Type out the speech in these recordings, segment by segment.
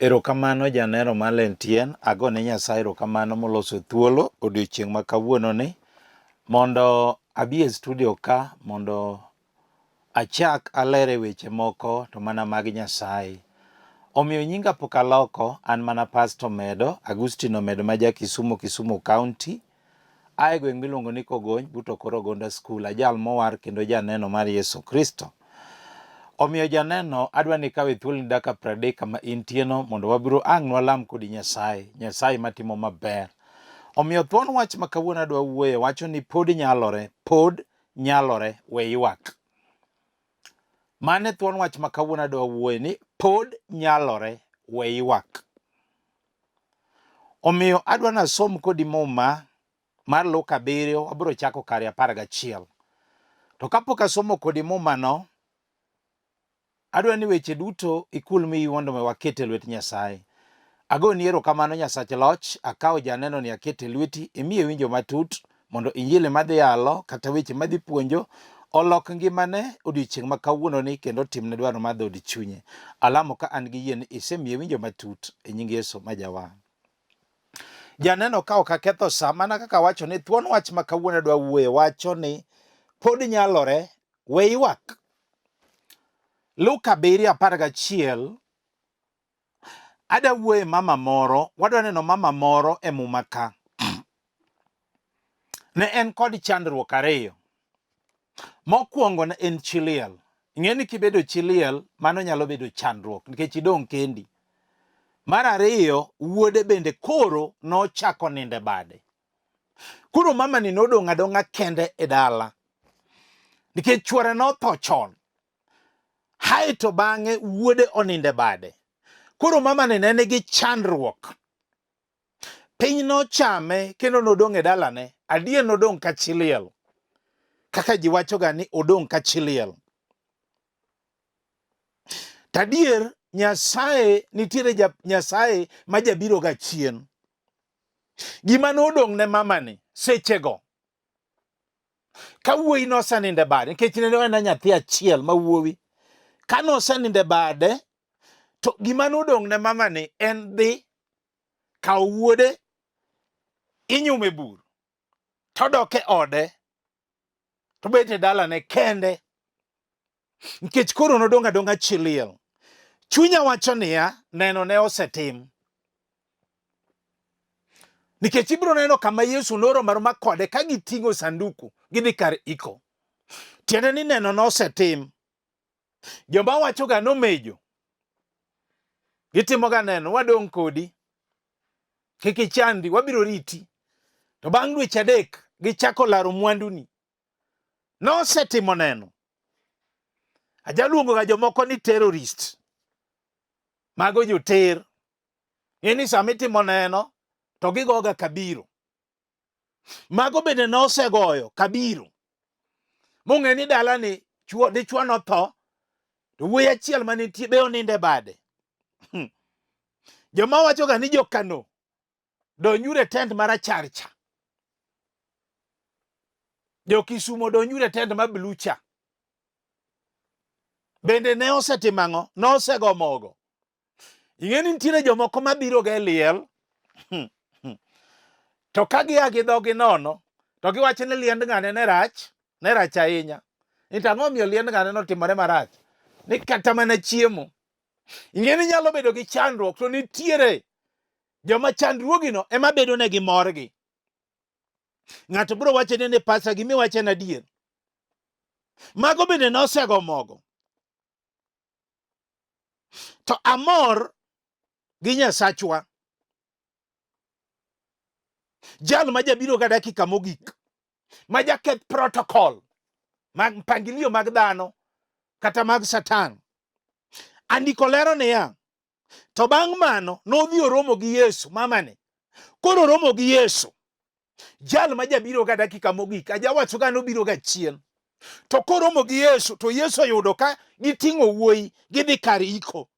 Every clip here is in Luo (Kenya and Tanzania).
Erokamano janeno mar Lentien, agone Nyasaye erokamano moloso thuolo odiochieng' ma kawuononi mondo abi e studio ka mondo achak alere weche moko to mana mag Nyasaye. Omiyo nyinga pok aloko, an mana Pastor Omedo, Agustino Omedo ma ja Kisumu, Kisumu County. A e gweng' miluongo ni Kogony but Okoro Ogonda School, ajal mowar kendo janeno mar Yesu Kristo. Omiyo janeno, adwa ni ikawe thuoloni dakika 30 kama intieno mondo wabiro ang' nwalam kodi Nyasaye, Nyasaye matimo maber. Omiyo thuon wach ma kawuono adwa wuoye wacho ni pod nyalore, pod nyalore, we ywak. Mano e thuon wach ma kawuono adwa wuoye ni pod nyalore, we ywak. Omiyo adwa nasom kodi muma mar Luka 7, wabiro chako kare 11. To kapok asomo kodi mumano, adwa ni weche duto ikul miyi mondo mi waket e lwet Nyasaye. Agoni erokamano Nyasach loch, akawo janeno ni aketo e lweti, imiye winjo matut mondo injili madhi yalo kata weche madhi puonjo olok ngimane odiochieng' ma kawuononi kendo otimne dwaro mar dhood chunye. Alamo ka an gi yie ni isemiye winjo matut e nying Yesu ma Jawar. Janeno ka ok aketho sa mana kaka awacho ni thuon wach ma kawuono adwa wuoye wacho ni pod nyalore we ywak. Luka 7:11 Ada wuoye mama moro, wadwa neno mama moro e muma ka. Ne en kod chandruok ariyo. Mokwongo ne en chi liel. Ing'e ni kibedo chi liel, mano nyalo bedo chandruok nikech idong' kendi. Mar ariyo, wuode bende koro nochako nindo e bade. Koro mamani nodong' adong'a kende e dala nikech chwore notho chon. Hae to bang'e wuode onindo e bade. Koro mamani ne nigi chandruok. Piny nochame kendo nodong' e dalane. Adier nodong' ka chi liel. Kaka ji wachoga ni odong' ka chi liel. To adier Nyasaye nitiere ja, Nyasaye ma jabiro ga chien. Gima nodong' ne mamani sechego ka wuoyi nosenindo e bade nikech ne en nyathi achiel ma wuowi ka nosenindo e bade to gima nodong' ne mamani en dhi kawo wuode inyume bur todok e ode tobet e dalane kende nikech koro nodong' adong'a chi liel. Chunya wacho niya, neno ne osetim. Nikech ibiro neno kama Yesu noromo aroma kode ka giting'o sanduku gidhi kar iko. Tiende ni neno nosetim. Joma wachoga nomejo. Gitimoga neno, wadong' kodi. Kik ichandi, wabiro riti. To bang' dweche 3 gichako laro mwanduni. Nosetimo neno. Ajaluongoga jomoko ni terrorist. Mago joter. Ng'e ni sama itimo neno to gigoga kabiro. Mago bende nosegoyo kabiro. Mong'e ni dalani chuo dichuo notho to wuoyi achiel manitie be onindo e bade. Joma wachoga ni jokano donjuru e tent marachar cha. Jo-Kisumo donjuru e tent ma blue cha. Bende ne osetimo ang'o? Nosego mogo. Ing'e ni nitiere jomoko mabiro ga e liel to ka gia gi dhogi nono to giwacho ni liend ng'ane ne rach, ne rach ahinya. Ni to ang'o omiyo liend ng'ane notimore marach? Ni kata mana chiemo. Ing'e ni nyalo bedo gi chandruok to nitiere joma chandruogino ema bedo negi morgi. Ng'ato biro wacho ni pasa gima iwacho en adier. Mago bende nosego mogo. To amor gi Nyasachwa. Jal ma jabiro ga dakika mogik, ma jaketh protocol mag mpangilio mag dhano kata mag Satan. Andiko lero niya, to bang' mano nodhi oromo gi Yesu mamani. Koro oromo gi Yesu. Jal ma jabiro ga dakika mogik, ajawacho ga nobiro ga chien. To koromo gi Yesu, to Yesu oyudo ka giting'o wuoyi gidhi kar iko.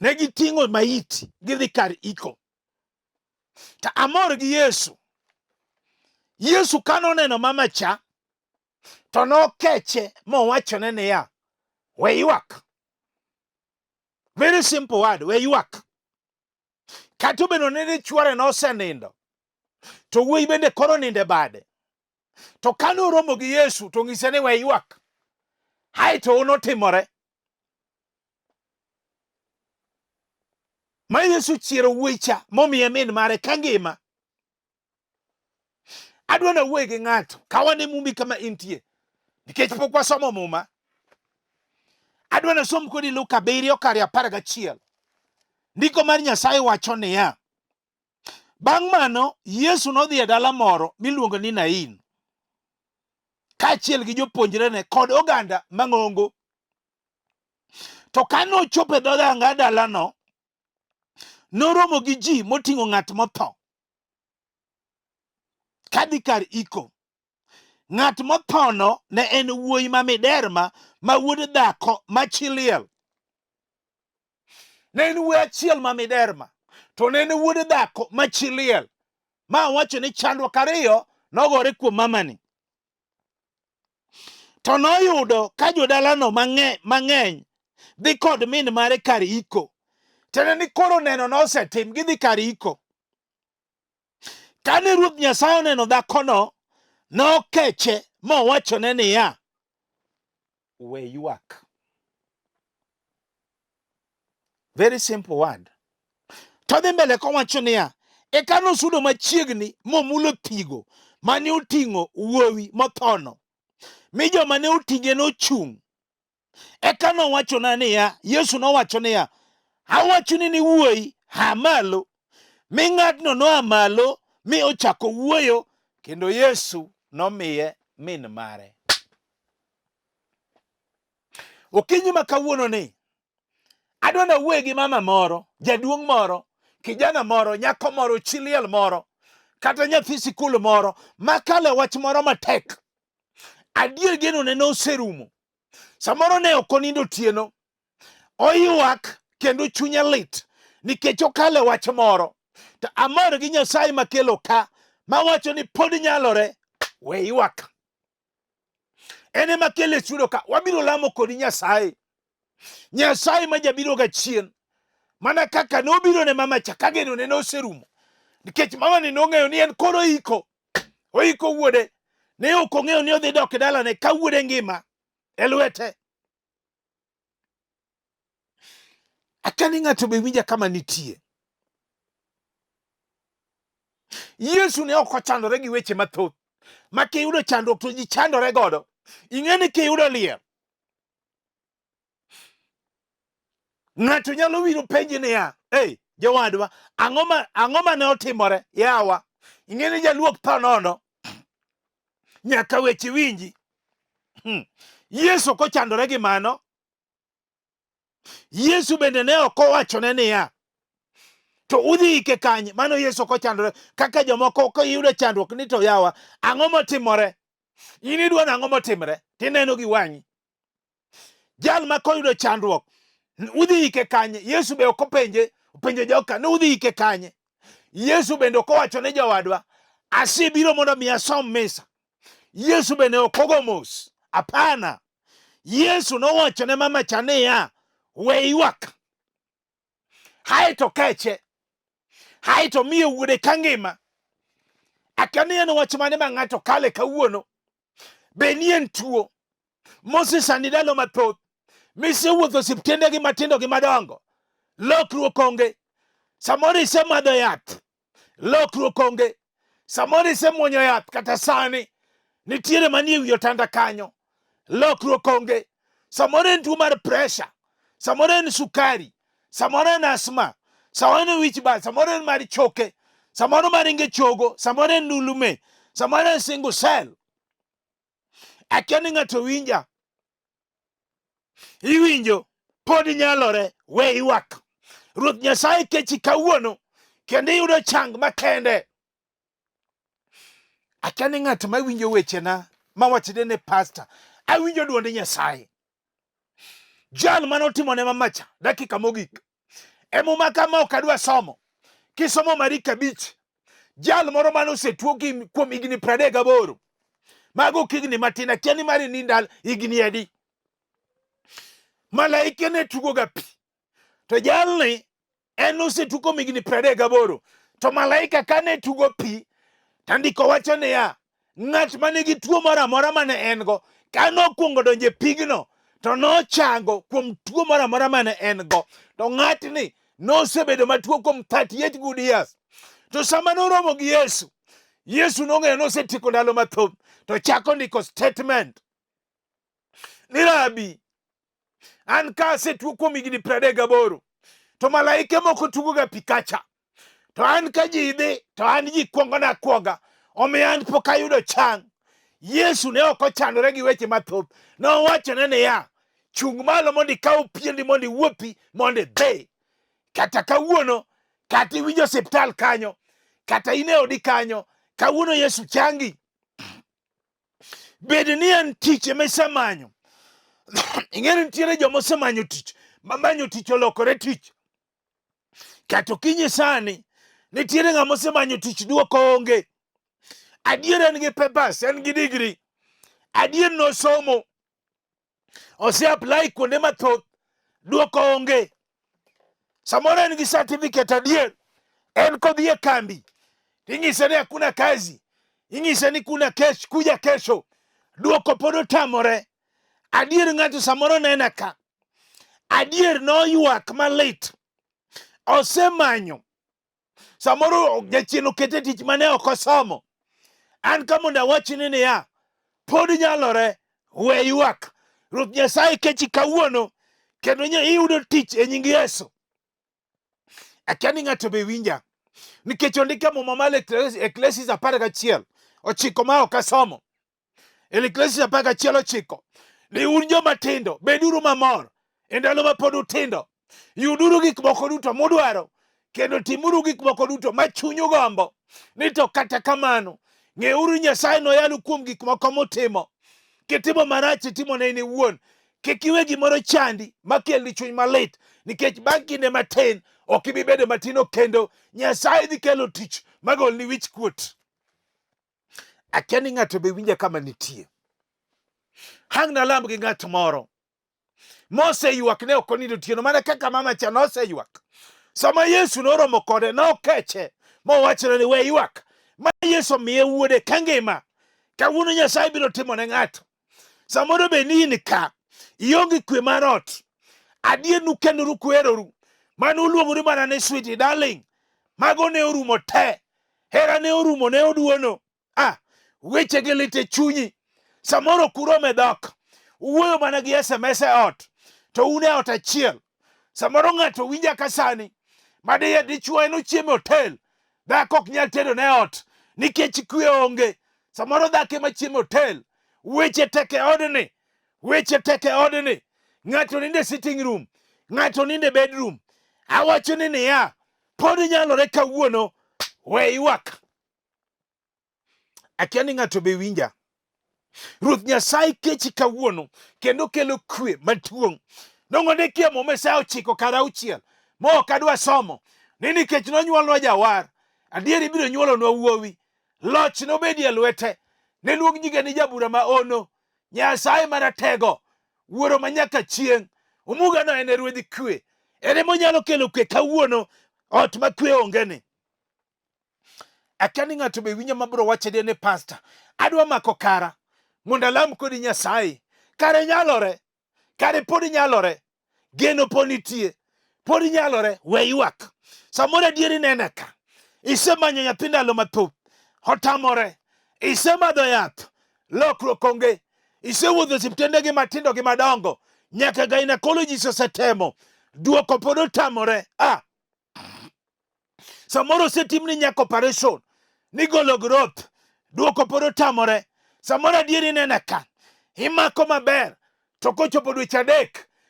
Ne giting'o maiti gidhi kar iko. To amor gi Yesu. Yesu ka noneno mama cha, to nokeche mowachone niya, we ywak. Very simple word, we ywak. Kata obedo ni chwore nosenindo, to wuoyi bende koro nindo e bade. To kane oromo gi Yesu to onyise ni we ywak. Hai to notimore. Ma Yesu chiero wuoyi cha momiye min mare ka ngima. Adwa na wuoye gi ng'ato ka wan e mumbi kama intie nikech pok wasomo muma. Adwa na som kodi Luka 7 kare 11. Ndiko mar Nyasaye wacho niya, Bang' mano Yesu nodhi e dala moro miluongo ni Nain kaachiel gi jopuonjrene kod oganda mang'ongo. To kane ochopo e dhoranga dalano, noromo gi ji moting'o ng'at motho kadhi kar iko. Ng'at mothono ne en wuoyi ma miderma ma wuod dhako ma chi liel. Ne en wuoyi achiel ma miderma, to ne en wuod dhako ma chi liel. Ma wacho ni chandruok ariyo nogore kuom mamani. To noyudo ka jodalano mang'eny dhi kod min mare kar iko. Tiende ni koro neno nosetim, gidhi kar iko. Kane Ruoth Nyasaye oneno dhakono, nokeche mowachone niya, we ywak. Very simple word. To dhi mbele kowacho niya, eka nosudo machiegni momulo thigo mane oting'o wuowi mothono, mi joma ne oting'e nochung'. Eka nowachona niya, Yesu nowacho niya, awachoni ni wuoyi, aa malo. Mi ng'atno noa malo mi ochako wuoyo, kendo Yesu nomiye min mare. Okinyi ma kawuono ni adwa nawuoye gi mama moro, jaduong' moro, kijana moro, nyako moro, chi liel moro, kata nyathi sikul moro makalo e wach moro matek. Adier geno ne noserumo. Samoro ne ok onindo otieno, oywak kendo chunye lit nikech okalo e wach moro. To amor gi Nyasaye makelo ka, mawacho ni pod nyalore, we ywak. En ema kele chudo ka wabiro lamo kodi Nyasaye. Nyasaye ma jabiro ga chien. Mana kaka nobiro ne mama cha ka geno ne noserumo. Nikech mama ni nong'eyo ni en koro iko. Oiko wuode. Ne ok ong'eyo ni odhi dok e dalane ka wuode ngima e lwete. Akia ni ng'ato be winja kama nitie. Yesu ne ok ochandore gi weche mathoth ma kiyudo chandruok to ji chandore godo. Ing'e ni kiyudo liel, ng'ato nyalo wiro penji niya, ei jowadwa, ang'o ma ne otimore? Yawa, ing'e ni jaluok tho nono, nyaka weche winji. Yesu ok ochandore gi mano. Yesu bende ne ok owachone niya, to udhi ike kanye? Mano Yesu ok ochandore kaka jomoko koyudo chandruok ni to yawa, ang'o motimore? In idwa ni ang'o motimore? Tineno gi wang'i. Jal ma koyudo chandruok, udhi ike kanye? Yesu be ok openje, openjo joka ni udhi ike kanye? Yesu bende ok owacho ne jowadwa, asebiro mondo mi asom misa. Yesu bende ok ogo mos. Hapana. Yesu nowacho ne mama cha niya, we ywak. Hae to keche. Hae to miye wuode ka ngima. Akia ni en wach mane ma ng'ato kale kawuono. Be ni en tuo mosesandi ndalo mathoth, misewuotho osiptende gi matindo gi madongo, lokruok onge. Samoro isemadho yath, lokruok onge. Samoro isemuonyo yath, kata sani nitiere manie wi otanda kanyo, lokruok onge. Samoro en tuo mar pressure, samoro en sukari, samoro en asma, samoro en wich bar, samoro en mar choke, samoro mar inge chogo, samoro en nulume, samoro en single cell. Akia ni ng'ato winja. Iwinjo, pod nyalore, we ywak. Ruoth Nyasaye kechi kawuono kendo iyudo chang makende. Akia ni ng'at ma winjo wechena ma wachne ne pasta, awinjo dwond Nyasaye. Jal mane otimo ne mamacha dakika mogik. E muma kama ok adwa somo. Kisomo Mariko 5, jal moro mane osetuo kuom higni 38. Mago ok higni matin, akia ni mari ni ndal higni adi. Malaike ne tugo ga pi. To jalni en osetuko higni 38 to malaika kane tugo pi to andiko wacho niya ng'at ma nigi tuo moro amora mane en go ka nokwongo donjo e pigno to nochango kuom tuo moro amora mane en go to ng'atni nosebedo matuo kuom 38 good years to sama noromo gi Yesu Yesu nong'eyo nosetieko ndalo mathoth to chako ndiko statement ni rabi an ka asetuo kuom higni 38 to malaike moko tugoga pi kacha to an ka ji dhi to an ji kwongona akwonga omiyo an pok ayudo chang Yesu ne ok ochandore gi weche mathoth nowachone niya chung malo mondo ikaw piendi mondo iwuothi mondo idhi kata kawuono kata iwinjo osiptal kanyo kata in e odi kanyo kawuono Yesu changi bed ni en tich ema isemanyo ing'e ni nitiere joma osemanyo tich ma manyo tich olokore tich kata okinyi sani nitiere ng'ama osemanyo tich duoko onge adier en gi papers en gi degree adier nosomo ose apply kuonde mathoth duoko onge samoro en gi certificate adier en kodhi e kambi ting'ise ni hakuna kazi ing'ise ni kuna kesh kuja kesho duoko pod otamore adier ng'ato samoro nena ka adier noywak malit osemanyo samoro jachien okete tich mane ok osomo an ka mondo awachni niya pod nyalore we ywak Ruoth Nyasaye kechi kawuono kendo iyudo tich e nying Yesu akia ni ng'ato be winja nikech ondike muma mar Ecclesiastes 11:9 ma ok asomo Ecclesiastes 11:9 ni un joma tindo beduru mamor e ndalo ma pod utindo yuduru gik moko duto mudwaro kendo timuru gik moko duto ma chunyu gombo ni to kata kamano ng'euru Nyasaye noyalu kuom gik moko mutimo kitimo marach itimo ne in iwuon kik iwe gimoro chandi makelni chuny malit nikech bang' kinde matin ok ibi bedo matino kendo Nyasaye dhi kelo tich magolni wich kuot akia ni ng'ato be winja kama nitie hang nalam gi ng'at moro moseywak ne ok onindo otieno mana kaka mama cha noseywak sama Yesu noromo kode nokeche mowachone ni we ywak ma Yesu omiye wuode ka ngima kawuono Nyasaye biro timo ne ng'ato samoro be ni in ka ionge kwe mar ot adier nukendoru kuheroru mane uluongoru mana ni sweet darling mago ne orumo te hera ne orumo ne oduono ah weche gi lit e chunyi samoro ok urom e dhok uwuoyo mana gi sms e ot to un e ot achiel samoro ng'ato winja ka sani madiye dichuo en ochiemo e hotel dhako ok nyal tedo ne ot nikech kwe onge samoro dhako ema chiemo e hotel weche tek e odni weche tek e odni ng'ato nindo e sitting room ng'ato nindo e bedroom awacho ni niya pod nyalore kawuono we ywak akia ni ng'ato be winja Ruoth Nyasaye kechi kawuono kendo kelo kwe maduong' nongo ndikie Muma e sa 9:06 ma ok adwa somo ni nikech nonyuolnwa jawar adier ibiro nyuolonwa wuowi loch nobedi e lwete ne luong nyinge ni jabura ma ono Nyasaye maratego wuoro ma nyaka chieng' omugano en e ruodh kwe ere monyalo kelo kwe kawuono ot ma kwe onge ni akia ni ng'ato be winjo mabiro wacho adier ni pasta adwa mako kara mondo alam kodi Nyasaye kare nyalore kare pod nyalore geno pod nitie pod nyalore we ywak samoro adier inena ka isemanyo nyathi ndalo mathoth otamore isemadho yath lokruok onge isewuotho osiptende gi matindo gi madongo nyaka gynecologist osetemo duoko pod otamore ah samoro osetimni nyaka operation nigolo growth duoko pod otamore samoro adier inena ka imako maber to kochopo dweche 3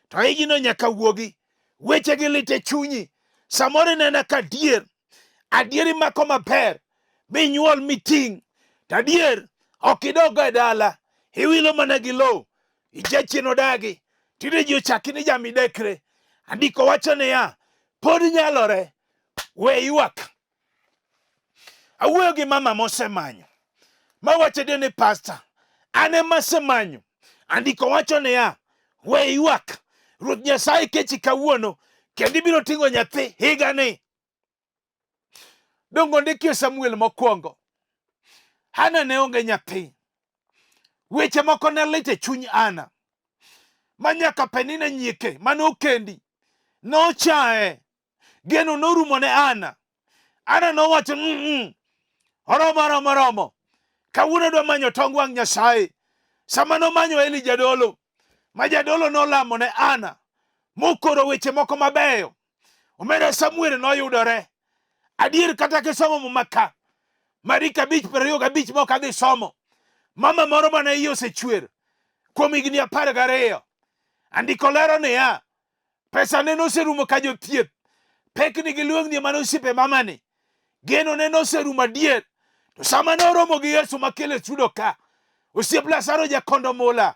to igino nyaka wuogi weche gi lit e chunyi samoro inena ka adier adier imako maber minyuol miting' to adier ok idog e dala iwilo mana gi lowo ijachien odagi tinde ji ochaki ni jamidekre andiko wacho niya pod nyalore we ywak awuoyo gi mama mosemanyo mawacho de ni pasta an ema asemanyo andiko wacho niya we ywak Ruoth Nyasaye kechi kawuono Kendo ibiro ting'o nyathi higani. Dongo ndikie Samuel mokwongo. Hana ne onge nyathi. Weche moko ne lit e chuny Ana. Ma nyaka Penina nyieke mane okendi nochaye. Geno norumo ne Ana. Ana nowacho mm -mm. Oromo oromo oromo. Kawuono adwa manyo tong wang' Nyasaye. Sama nomanyo Eli jadolo, ma jadolo nolamo ne Ana, mokoro weche moko mabeyo. Omera Samuel noyudore. Adier kata kisomo Muma ka, Mariko 5:25 mok adhi somo. Mama moro mane iye osechwer kuom higni 12. Andiko lero niya, pesa ne noserumo ka jothieth, pekni gi lwengni mane osiepe mamani, geno ne noserumo adier. To sama ne oromo gi Yesu makele chudo ka, osiep Lazaro jakondo mula,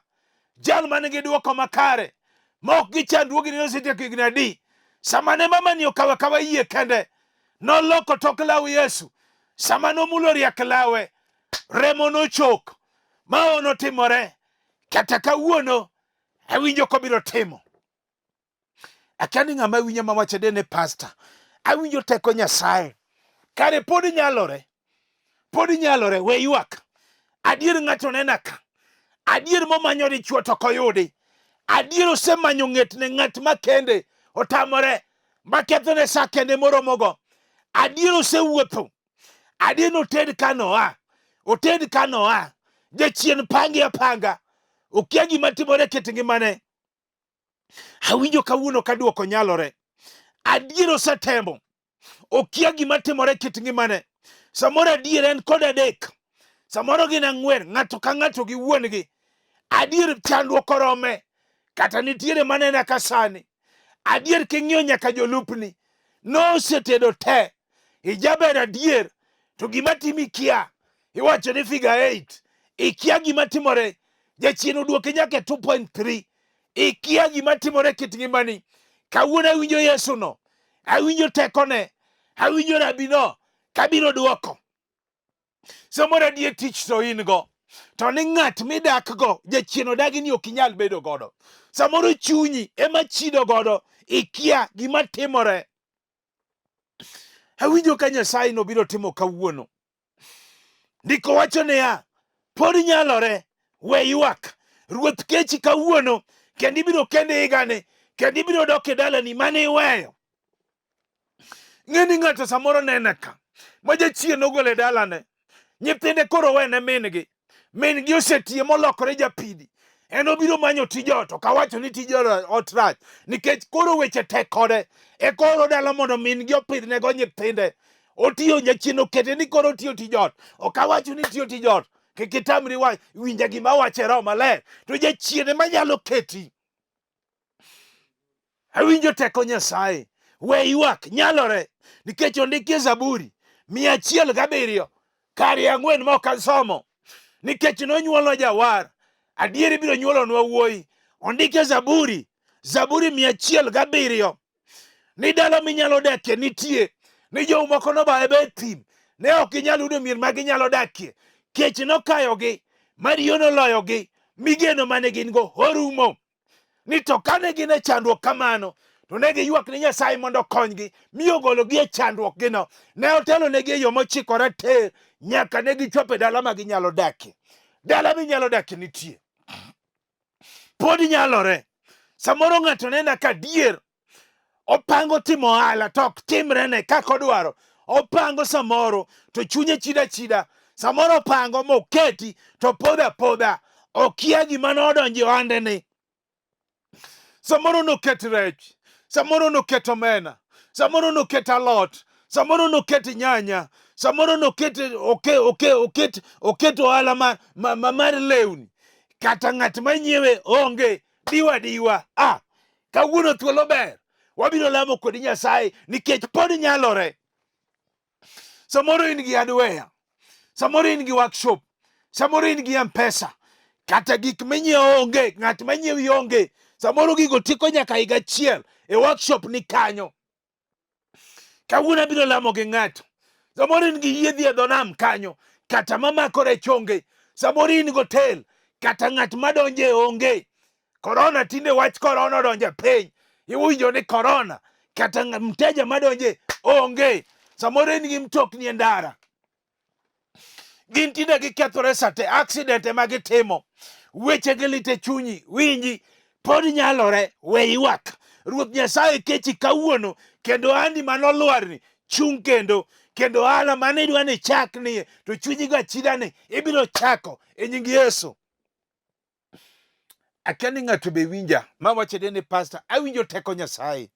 jal man gi dwoko makare, ma ok gi chandruogi ne osetieko higni adi. Sama ne mamani okawo akawa yie kende, noloko tok law Yesu. Sama nomulo riak lawe, remo nochok. Ma notimore kata kawuono awinjo kobiro timo. Akia ni ng'ama winjo ma wacho de ne pastor. Awinjo teko Nyasaye. Kare pod nyalore. Pod nyalore we ywak. Adier ng'ato nena ka. Adier momanyo dichuo to ok oyudi. Adier osemanyo ng'etne ng'at makende otamore makethone sa kende moromogo. Adier osewuotho. Adier noted ka noa. Oted ka noa. Jachien pange apanga. Okia gima timore kit ngimane. Awinjo kawuono ka duoko nyalore. Adier osetemo. Okia gima timore kit ngimane. Samoro adier en kod adek. Samoro gin ang'wen, ng'ato ka ng'ato gi wuon-gi. Adier chandruok orome. Kata nitiere manena ka sani. Adier king'iyo nyaka jolupni. Nosetedo te. Ijaber adier. To gima timi ikia. Iwacho ni figure 8. Ikia gima timore. Jachien oduoke nyaka e 2.3. Ikia gima timore kit ngimani. Kawuono awinjo Yesu no. Awinjo tekone. Awinjo rabino. Kabiro duoko. Samoro adier tich to in go. To ni ng'at midak go jachien odagi ni ok inyal bedo godo. Samoro chunyi ema chido godo. Ikia gima timore. Awinjo ka Nyasaye nobiro timo kawuono. Ndiko wacho niya, pod nyalore, we ywak. Ruoth kechi kawuono, kendo ibiro kende higani, kendo ibiro dok e dalani mane iweyo. Ng'e ni ng'ato samoro nene ka, ma jachien nogolo e dalane. Nyithinde koro wene min-gi. Min-gi osetiye molokore japidi. En obiro manyo tij ot, ok awacho ni tij ot rach, nikech koro weche tek kode. E koro dala mondo min-gi opidhnego nyithinde. Otiyo jachien okete ni koro otiyo tij ot. Ok awacho ni tiyo tij ot. Kik itamri winja gima awacho e roho maler. To jachien ema nyalo keti. Awinjo teko Nyasaye. We ywak, nyalore. Nikech ondiki e Zaburi 107 kare 4 ma ok asomo. Nikech nonyuolwa jawar, adier ibiro nyuolonwa wuoyi. Ondiki e Zaburi, Zaburi 107 ni dala minyalo dakie nitie, ni jou moko nobayo e thim, ne ok ginyal yudo mier ma ginyalo dakie. Kech nokayogi, mariyo noloyogi, mi geno mane gin go orumo. Ni to kane gin e chandruok kamano, to ne giywak ne Nyasaye mondo okonygi, mi ogologi e chandruokgino. Ne otelonegi e yo mochikore tir, nyaka ne gichopo e dala ma ginyalo dakie. Dala minyalo dakie nitie. Pod nyalore. Samoro ng'ato nena ka dier opango timo ohala to ok timrene kaka odwaro. Opango samoro to chunye chida chida. Samoro opango moketi to podho apodha. Okia gima nodonjo e ohandeni. Samoro noket rech, samoro noket omena, samoro noket alot, samoro noket nyanya, samoro noket oke, oke, oket, oket ohala mar, ma, ma, mar lewni. Kata ng'at manyiewe onge, diwa diwa. Ah, kawuono thuolo ber, wabiro lamo kodi Nyasaye nikech pod nyalore. Samoro in gi hardware, samoro in gi workshop, samoro in gi M-Pesa, kata gik minyiewo onge, ng'at manyiewi onge. Samoro gigo tieko nyaka higa achiel e workshop ni kanyo. Kawuono abiro lamo gi ng'ato. Samoro in gi yiedhi e dho nam kanyo, kata mamako rech onge. Samoro in gi hotel, kata ng'at madonje onge. Korona tinde wach korona odonjo e piny. Iwinjo ni korona. Kata mteja madonje onge. Samoro in gi mtokni e ndara, gin tinde gikethore sate, accident ema gitimo, weche gi lit e chunyi, winji pod nyalore, we ywak. Ruoth Nyasaye kechi kawuono, kendo andi manolwarni chung' kendo, kendo ohala mane idwa ni ichak ni to chunyi go achida ni ibiro chako e nying Yesu. Akia ni ng'ato be winja ma wacho ni pastor, awinjo teko Nyasaye.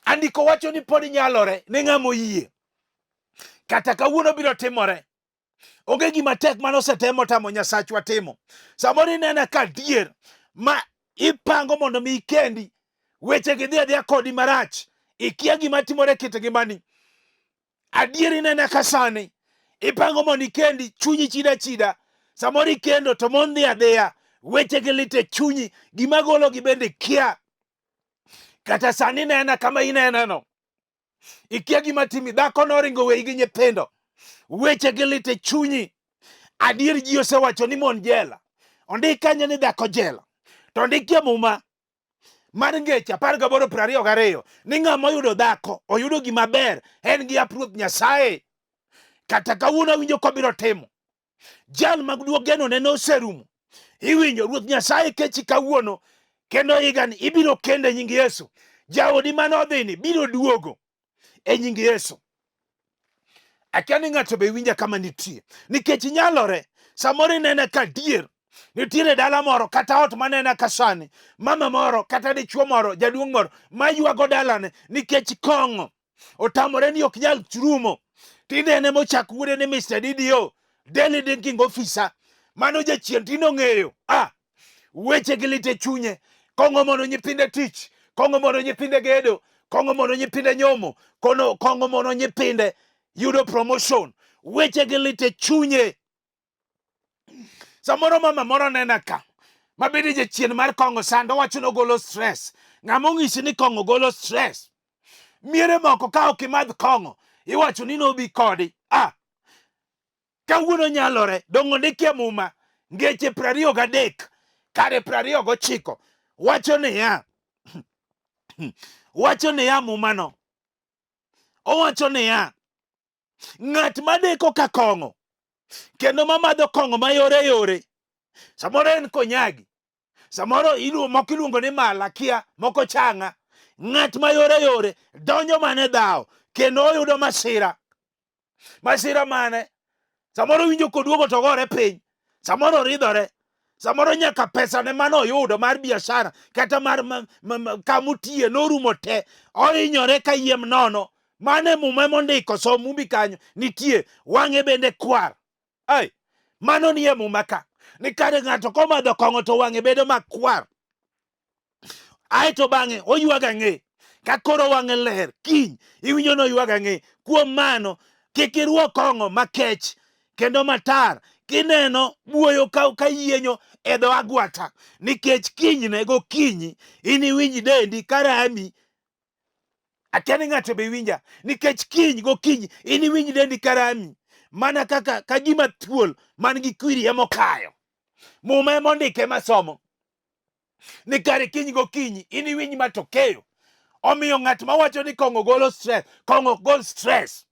Andiko wacho ni pod nyalore ne ng'ama oyie. Kata kawuono biro timore. Onge gima tek mane osetemo tamo Nyasachwa timo. Samoro inena ka adier ma ipango mondo mi ikendi, weche gi dhi adhiya kodi marach, ikia gima timore e kit ngimani. Adier inena ka sani ipango mondo ikendi, chunyi chida chida. Samoro ikendo to mon dhi adhiya, weche gi lit e chunyi, gima gologi bende ikia. Kata sani nena kama ineneno, ikia gima timi. Dhako noringo weyi gi nyithindo, weche gi lit e chunyi. Adier ji osewacho ni mon jela, ondik kanyo ni dhako jela, to ondikie Muma mar Ngeche 18:22 ni ng'ama oyudo dhako oyudo gima ber, en gi ap Ruoth Nyasaye. Kata kawuono awinjo kobiro timo jal mag duok geno ne noserumo. Iwinjo Ruoth Nyasaye kechi kawuono, kendo higani ibiro kendo e nying Yesu. Jaodi mane odhini biro duogo e nying Yesu. Akia ni ng'ato be winja kama nitie, nikech nyalore samoro inene ka dier nitiere dala moro kata ot manena ka sani, mama moro kata dichuo moro, jaduong' moro maywago dalane nikech kong'o otamore ni ok nyal rumo. Tinene mochak wuode ni Mr. DDO, Daily Drinking Officer. Mano jachien tinde ong'eyo. Ah, weche gi lit e chunye. Kong'o mono nyithinde tich, kong'o mono nyithinde gedo, kong'o mono nyithinde nyomo, kono kong'o mono nyithinde yudo promotion. Weche gi lit e chunye. Samoro mama moro nena ka mabende jachien mar kong'o sando wacho ni ogolo stress. Ng'ama ong'isi ni kong'o golo stress? Miere moko ka ok imadh kong'o iwacho ni nobi kodi. Ah, kawuono nyalore dong' ondikie Muma Ngeche 23 kare 29 wacho niya, wacho niya Mumano owacho niya, ng'at madeko ka kong'o kendo mamadho kong'o mayore yore, samoro en konyagi, samoro iluongo, moko iluongo ni malakia, moko chang'a. Ng'at mayore yore donjo mana e dhawo kendo oyudo masira. Masira mane? Samoro winjo koduogo to gore piny, samoro oridhore, samoro nyaka pesa ne mane oyudo mar biashara kata mar kamotiye norumo te, ohinyore kayiem nono. Mano e Muma mondiko, som Mumbi kanyo nitie, wang'e bende kwar. Ai, mano nie Muma ka. Ni kare ng'ato komadho kong'o to wang'e bedo makwar. Aeto bang'e oywago ang'e. Ka koro wang'e ler, kiny iwinjo ni oywago ang'e. Kuom mano, kik irwak kong'o makech kendo matar kineno buoyo ka, ka yienyo e dho agwata, nikech kinyne gokinyi iniwinj dendi ka rami. Akia ni ng'ato be winja, nikech kiny gokinyi iniwinj dendi ka rami mana kaka ka gima thuol man gi kwiri ema okayo. Muma ema ondike masomo ni kare kiny gokinyi iniwinj matokeo. Omiyo ng'at mawacho ni kong'o golo stress, kong'o ok gol stress.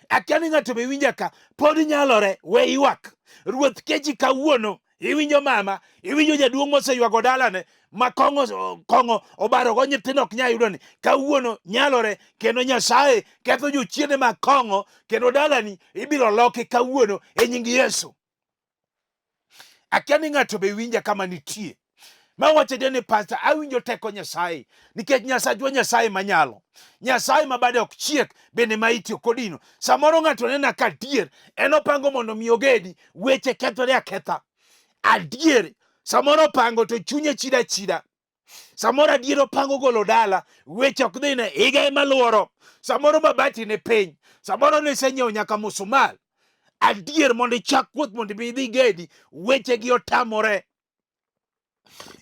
Akia ni ng'ato be winja ka, pod nyalore, we ywak. Ruoth kechi kawuono, iwinjo mama, iwinjo jaduong' moseywago dalane, ma kong'o kong'o obarogo nyithindo ok nyal yudo ni. Kawuono nyalore, kendo Nyasaye ketho jochiende mag kong'o, kendo dalani ibiro loki kawuono e nying Yesu. Akia ni ng'ato be winja kama nitie. Ma wacho ni pastor, awinjo teko Nyasaye nikech Nyasachwa Nyasaye manyalo. Nyasaye ma bade ok chiek bende ma itiyo kodino. Samoro ng'ato nena ka adier en opango mondo mi ogedi, weche kethore aketha. Adier samoro opango to chunye chida chida. Samoro adier opango golo dala, weche ok dhine, higa ema luoro. Samoro mabati ni piny, samoro nisenyiewo nyaka musumal. Adier mondo ichak wuoth mondo ibi idhi gedi, weche gi otamore.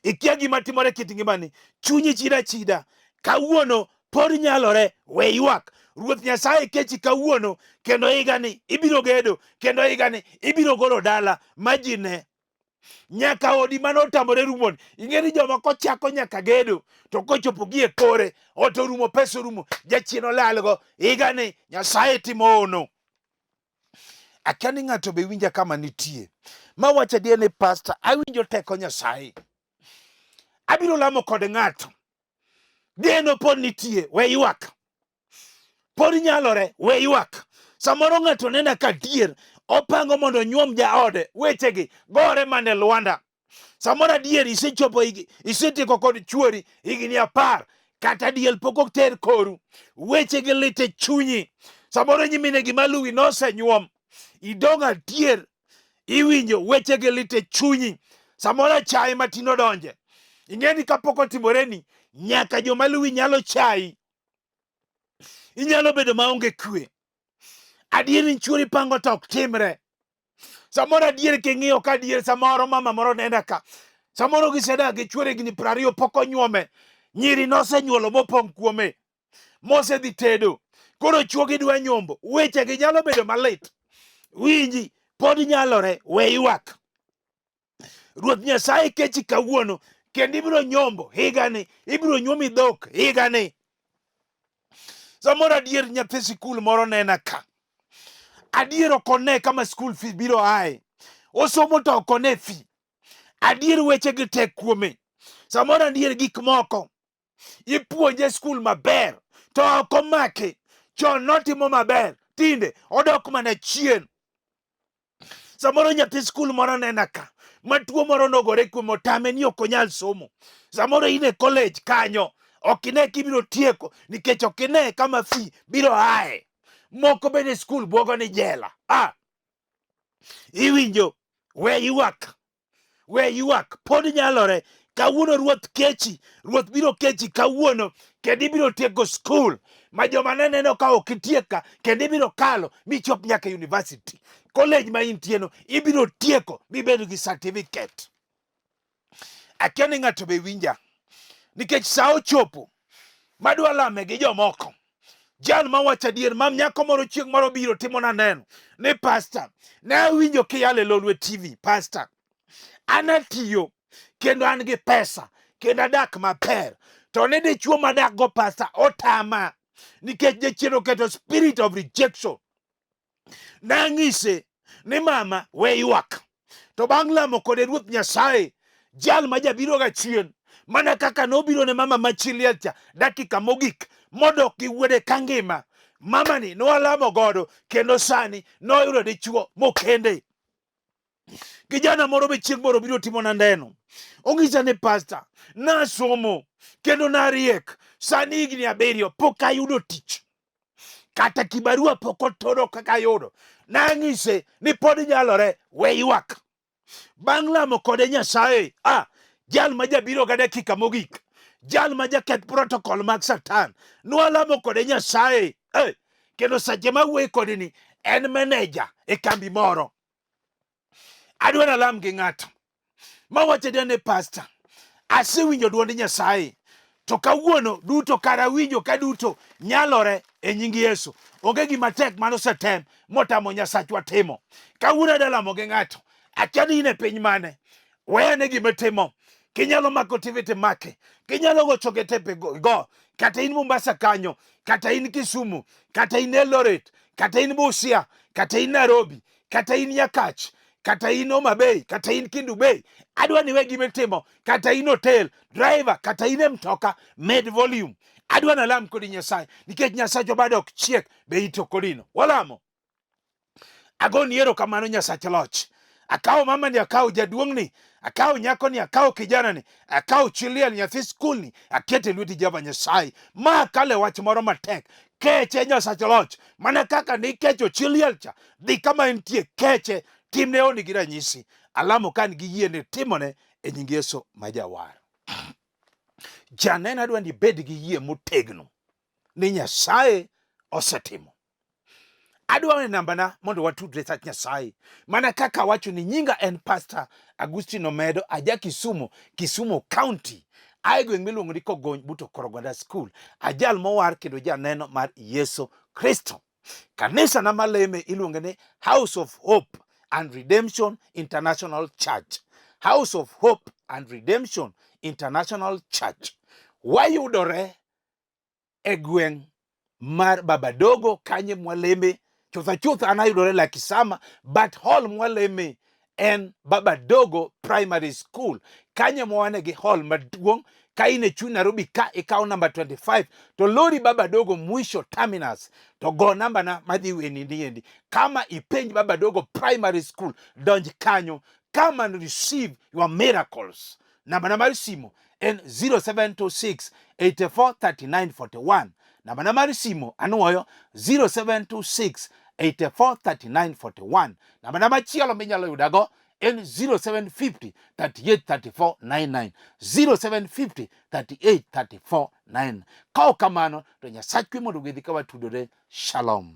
Ikia gima timore e kit ngimani, chunyi chida chida. Kawuono pod nyalore, we ywak. Ruoth Nyasaye kechi kawuono, kendo higani ibiro gedo, kendo higani ibiro golo dala ma ji ne. Nyaka odi mane otamore rumoni. Ing'e ni jomoko chako nyaka gedo to kochopo gi e kore ot orumo, pesa orumo, jachien olalgo. Higani Nyasaye timo hono. Akia ni ng'ato be winja kama nitie. Ma wacho adier ni pastor, awinjo teko Nyasaye. Abiro lamo kod ng'ato. Geno pod nitie, we ywak. Pod nyalore, we ywak. Samoro ng'ato nena ka adier, opango mondo onyuom jaode, wechegi gore mana e lwanda. Samoro adier isechopo higi, isetieko kod chuori higni 10, kata diel pok oter koru. Wechegi lit e chunyi. Samoro nyiminegi maluwi nosenyuom, idong' adier, iwinjo wechegi lit e chunyi. Samoro achaye matin odonje. Ing'e ni kapok otimoreni, nyaka joma luwi nyalo chayi. Inyalo bedo maonge kwe. Adier ni chuori pango to ok timre. Samoro adier king'iyo ka adier samoro mama moro nenda ka. Samoro gisedak gi chuore higni 20 pok onyuome. Nyiri nosenyuolo mopong' kuome. Mosedhi tedo. Koro chuogi dwa nyombo. Wechegi nyalo bedo malit. Winji, pod nyalore, we ywak. Ruoth Nyasaye kechi kawuono kendo ibiro nyombo higani, ibiro nyuomi dhok higani. Samoro adier nyathi sikul moro nena ka. Adier ok one kama school fee biro ae. Osomo to ok one fee. Adier weche gi tek kuome. Samoro adier gik moko ipuonje skul maber to ok omaki. Chon notimo maber, tinde odok mana chien. Samoro nyathi skul moro nena ka matuo moro nogore kuom otame ni ok onyal somo. Samoro in e college kanyo ok ine kibiro tieko nikech ok ine kama fee biro ae. Moko bende skul bwogo ni jela. Ah, iwinjo we ywak. We ywak, pod nyalore. Kawuono Ruoth kechi, Ruoth biro kechi kawuono, kendo ibiro tieko skul ma joma ne neno ka ok itieka, kendo ibiro kalo michop nyaka university. College ma intieno ibiro tieko mibed gi certificate. Akia ni ng'ato be winja, nikech sa ochopo madwa lame gi jomoko. Jal mawacho adier, mam nyako moro chieng' moro biro timona neno ni pastor, ne awinjo kiyalo e Lolwe TV, pastor, an atiyo kendo an gi pesa kendo adak maber, to ni dichuo madak go pastor otama nikech jachien oketo spirit of rejection. Nang'ise ni mama we ywak. To bang' lamo kode Ruoth Nyasaye, jal ma jabiroga chien, mana kaka nobiro ne mama ma chi liel cha dakika mogik modok gi wuode ka ngima, mamani nwalamo godo kendo sani noyudo dichuo mokende. Kijana moro be chieng' moro biro timona neno. Onyisa ni pastor, nasomo kendo nariek, sani higni 7 pok ayudo tich. Kata kibarua pok otoro kaka ayudo. Nang'ise ni pod nyalore, we ywak. Bang' lamo kode Nyasaye, jal ma jabiro ga dakika mogik, jal ma jaketh protocol mag Satan, nwalamo kode Nyasaye. Kendo seche ma wuoyo kode ni en manager e kambi moro. Adwa nalam gi ng'ato mawacho ni pastor, asewinjo duond Nyasaye to kawuono duto kara winjo ka duto nyalore e nying Yesu. Onge gima tek mano osetem motamo Nyasachwa timo. Kawuono adwa lamo gi ng'ato, akia ni in e piny mane, weyane gima itimo. Kinyalo mako TV to imake, kinyalo gocho gi tepe go, kata in Mombasa kanyo, kata in Kisumu, kata in Eldoret, kata in Busia, kata in Nairobi, kata in Nyakach, kata in Homa Bay, kata in Kendu Bay, adwa ni we gima itimo, kata in hotel driver, kata in e mtoka, med volume. Adwa nalam kodi Nyasaye, nikech Nyasaye bado ok chiek, be ito kodino. Walamo. Agoni erokamano Nyasach loch. Akawo mamani, akawo jaduong'ni, akawo nyakoni, akawo kijanani, akawo chi liel, nyathi skulni, aketo e lweti Jehova Nyasaye. Ma kale wach moro matek. Keche Nyasach loch. Mana kaka nikecho chi liel cha, dhi kama entie, keche, timne honni gi ranyisi. Alamo ka an gi yie ni timone e nying Yesu ma jawar. Janeno adwa ni ibed gi yie motegno ni Nyasaye osetimo. Adwa ni nambana mondo watudre sach Nyasaye. Mana kaka awacho ni nyinga en Pastor Agustino Omedo, aja Kisumu, Kisumu County. Ae gweng' miluongo ni Kogony but Okorogonda School. Ajal mowar kendo janeno mar Yesu Kristo. Kanisa na maleme iluonge ni House of Hope and Redemption International Church. House of Hope and Redemption International Church. Wayudore e gweng' mar Babadogo kanye mwaleme chutha chutha an ayudore Lakisama but hall mwaleme en Babadogo Primary School kanye mwane gi hall maduong' ka in e chuny Nairobi ka ikawo namba 25 to lori Babadogo mwisho terminus to go namba na madhi weni niendi kama ipenj Babadogo Primary School donj kanyo come and receive your miracles Namba na mar simo en 0726 84 39 41. Namba na mar simo anuoyo 0726 84 39 41. Namba na machielo minyalo yudago en 0750 38 34 99. 0750 38 34 99. Ka ok kamano to Nyasach kwe mondo ogwedhi ka watudore. Shalom.